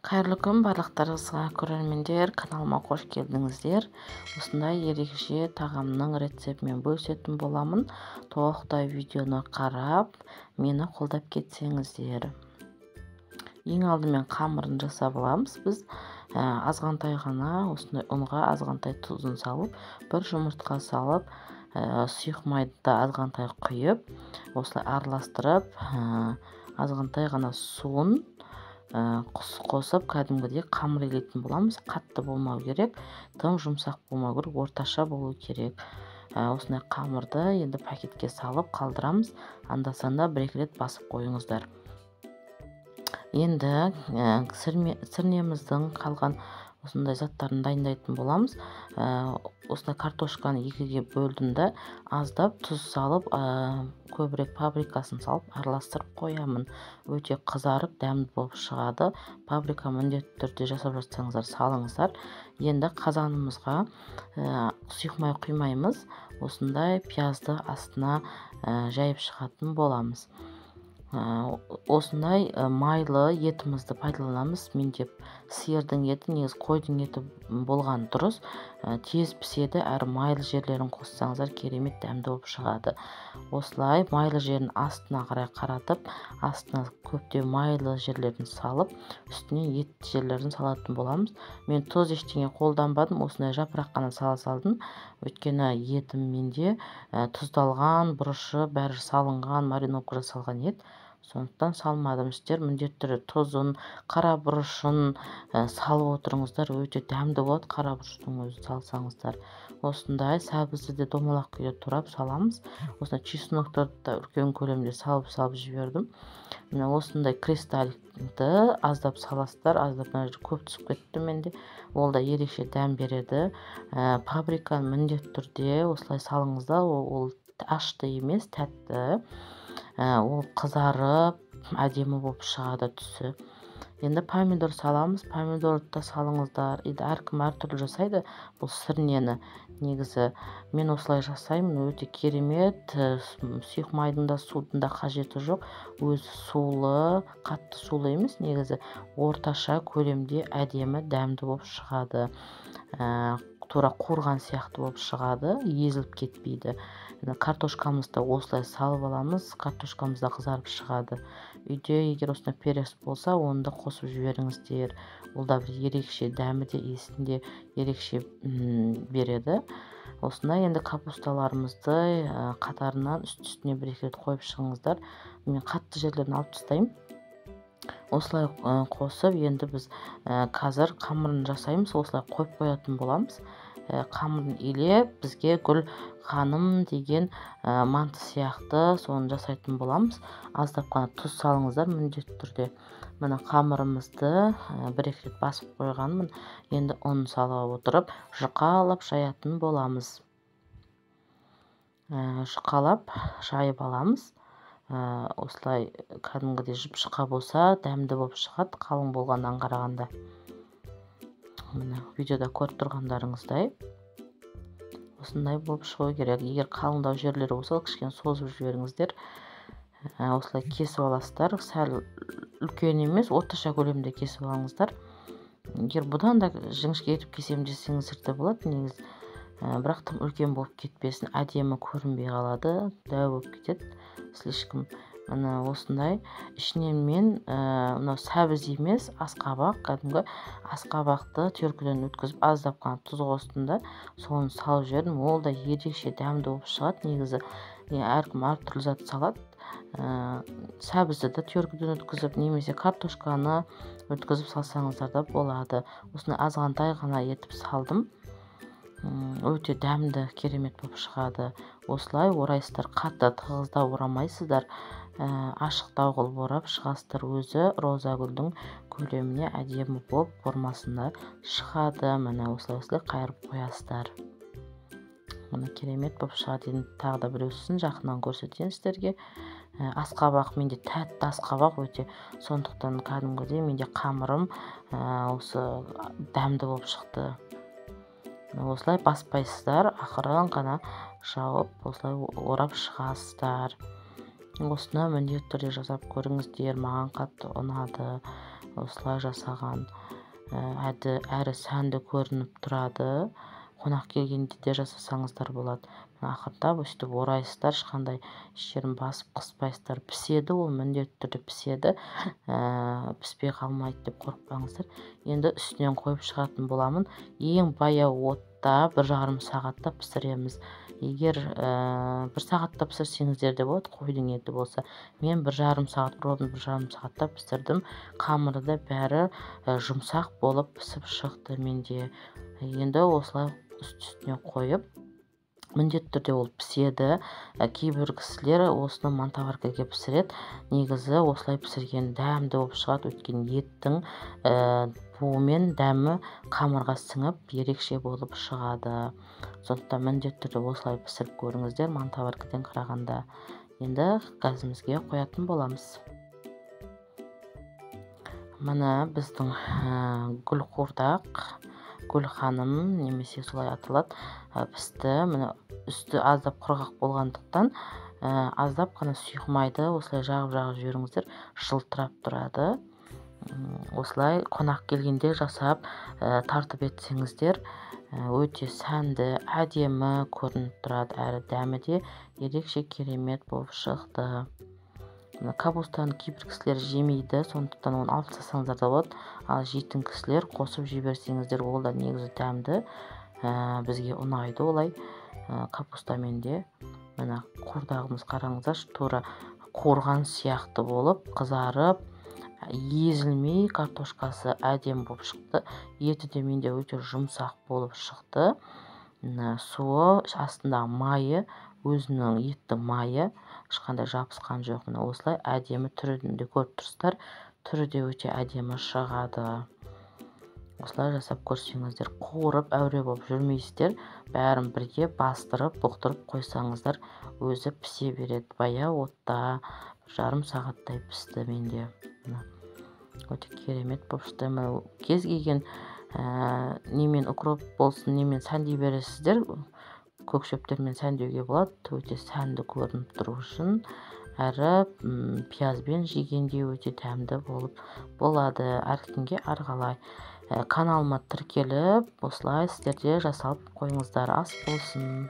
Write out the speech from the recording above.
Қайырлы күн барлықтарыңызға, көрермендер, каналыма қош келдіңіздер. Осындай ерекше тағамның рецептімен бөлісетін боламын. Толықтай видеоны қарап, мені қолдап кетсеңіздер. Ең алдымен қамырын жасап аламыз біз. Азғантай ғана осындай ұнға азғантай тұзын салып, бір жұмыртқа салып, сұйық майды да азғантай құйып, осылай араластырып, азғантай ғана суын қосып кәдімгідей қамыр илейтін боламыз. Қатты болмау керек, тым жұмсақ болмау керек, орташа болу керек. Осындай қамырды енді пакетке салып қалдырамыз. Анда-санда бір-екі рет басып қойыңыздар. Енді сірнеміздің қалған осындай заттарын дайындайтын боламыз. Осындай картошканы екіге бөлдім да, аздап тұз салып, көбірек паприкасын салып араластырып қоямын. Өте қызарып дәмді болып шығады. Паприка міндетті түрде жасап жатсаңыздар салыңыздар. Енді қазанымызға сұйық май құймаймыз. Осындай пиязды астына жайып шығатын боламыз. Осындай майлы етімізді пайдаланамыз. Мен деп сиырдың еті, негізі қойдың еті болған дұрыс, тез піседі, әрі майлы жерлерін қоссаңыздар керемет дәмді болып шығады. Осылай майлы жерін астына қарай қаратып, астына көптеп майлы жерлерін салып, үстіне ет жерлерін салатын боламыз. Мен тұз ештеңе қолданбадым, осындай жапырақ қана сала салдым. Өйткені етім менде тұздалған, бұрышы бәрі салынған, мариновка жасалған ет. Сондықтан салмадым. Сіздер міндетті түрде тұзын, қара бұрышын салып отырыңыздар, өте дәмді болады қара бұрыштың өзін салсаңыздар. Осындай сәбізді де домалақ күйде турап саламыз. Осындай чеснокты да үлкен көлемде салып жібердім. Міне осындай кристалликті аздап саласыздар, аздап мына жерде көп түсіп кетті менде. Ол да ерекше дәм береді. Паприканы міндетті түрде осылай салыңыздар, ол ашты емес, тәтті. Ол қызарып әдемі болып шығады түсі. Енді помидор саламыз. Помидорды да салыңыздар. Енді әркім әртүрлі жасайды бұл сірнені. Негізі мен осылай жасаймын, өте керемет. Сұйық майдың да судың да қажеті жоқ. Өзі сулы, қатты сулы емес, негізі орташа көлемде әдемі дәмді болып шығады. Тура қуырған сияқты болып шығады, езіліп кетпейді. Картошкамызды осылай салып аламыз, картошкамыз да қызарып шығады. Үйде егер осындай перец болса, оны да қосып жіберіңіздер. Ол да бір ерекше дәмі де иісін де ерекше береді. Осындай енді капусталарымызды қатарынан үсті-үстіне бір-екі рет қойып шығыңыздар. Мен қатты жерлерін алып тастаймын. Осылай қосып, енді біз қазір қамырын жасаймыз. Осылай қойып қоятын боламыз. Қамырын илеп, бізге гүл ханым деген манты сияқты соны жасайтын боламыз. Аздап қана тұз салыңыздар міндетті түрде. Міне қамырымызды бір-екі рет басып қойғанмын. Енді ұн сала отырып, жұқалап жаятын боламыз. Жұқалап жайып аламыз. Осылай кәдімгідей жұп-жұқа болса, дәмді болып шығады, қалың болғаннан қарағанда. Міне видеода көріп тұрғандарыңыздай осындай болып шығу керек. Егер қалыңдау жерлері болса, кішкене созып жіберіңіздер. Осылай кесіп аласыздар. Сәл үлкен емес, орташа көлемде кесіп алыңыздар. Егер бұдан да жіңішке етіп кесемін десеңіздер де болады негізі. Бірақ тым үлкен болып кетпесін, әдемі көрінбей қалады, дәу болып кетеді слишком. Міне осындай ішінен мен мынау сәбіз емес, асқабақ, кәдімгі асқабақты теркіден өткізіп аздап қана тұз қостым да соны салып жібердім. Ол да ерекше дәмді болып шығады негізі. Әркім әртүрлі зат салады. Сәбізді де теркіден өткізіп, немесе картошканы өткізіп салсаңыздар да болады. Осыны азғантай ғана етіп салдым. Өте дәмді, керемет болып шығады. Осылай орайсыздар, қатты тығыздау орамайсыздар, ашықтау қылып орап шығасыздар. Өзі роза гүлдің көлеміне әдемі болып формасында шығады. Міне осылай қайырып қоясыздар. Міне керемет болып шығады. Енді тағы да біреусін жақыннан көрсетейін сіздерге. Асқабақ менде тәтті асқабақ өте, сондықтан кәдімгідей менде қамырым осы дәмді болып шықты. Осылай баспайсыздар, ақырын ғана жауып, осылай орап шығасыздар. Осыны міндетті түрде жасап көріңіздер, маған қатты ұнады. Осылай жасаған әрі сәнді көрініп тұрады. Қонақ келгенде де жасасаңыздар болады. Ақырындап өстіп орайсыздар, ешқандай жерін басып қыспайсыздар. Піседі, ол міндетті түрде піседі. Піспей қалмайды деп қорықпаңыздар. Енді үстінен қойып шығатын боламын. Ең баяу отта 1,5 сағатта пісіреміз. Егер 1 сағатта пісірсеңіздер де болады, қойдың еті болса. Мен 1,5 сағат, ровно 1,5 сағатта пісірдім. Қамыры да бәрі жұмсақ болып пісіп шықты менде. Енді осылай үстіне қойып, міндетті түрде ол піседі. Кейбір кісілер осыны мантоваркаға пісіреді. Негізі осылай пісірген дәмді болып шығады, өйткені еттің буымен дәмі қамырға сіңіп ерекше болып шығады. Сондықтан міндетті түрде осылай пісіріп көріңіздер мантоваркадан қарағанда. Енді газымызге қоятын боламыз. Міне біздің гүл қуырдақ, гүл ханым немесе солай аталады, пісті. Міне үсті аздап құрғақ болғандықтан аздап қана сұйық майды осылай жағып-жағып жіберіңіздер, жылтырап тұрады. Осылай қонақ келгенде жасап, тартып етсеңіздер, өте сәнді, әдемі көрініп тұрады, әрі дәмі де ерекше керемет болып шықты. Капустаны кейбір кісілер жемейді, сондықтан оны алып тастасаңыздар да болады. Ал жейтін кісілер қосып жіберсеңіздер, ол да негізі дәмді, бізге ұнайды олай. Капустамен де. Міне қуырдағымыз қараңыздаршы, тура қуырған сияқты болып қызарып, езілмей картошкасы әдемі болып шықты. Еті де менде өте жұмсақ болып шықты. Суы, астындағы майы, өзінің еттің майы ешқандай жабысқан жоқ. Міне осылай әдемі түрін де көріп тұрсыздар, түрі де өте әдемі шығады. Осылай жасап көрсеңіздер, қуырып әуре болып жүрмейсіздер, бәрін бірге бастырып, бұқтырып қойсаңыздар, өзі пісе береді. Баяу отта 1,5 сағаттай пісті менде. Міне өте керемет болып шықты. Міне кез келген немен укроп болсын, немен сәндей бересіздер, көк шөптермен сәндеуге болады. Өте сәнді көрініп тұру үшін, әрі пиязбен жегенде өте дәмді болып болады. Әркімге әрқалай. Каналыма тіркеліп, осылай сіздер де жасалып қойыңыздар. Ас болсын.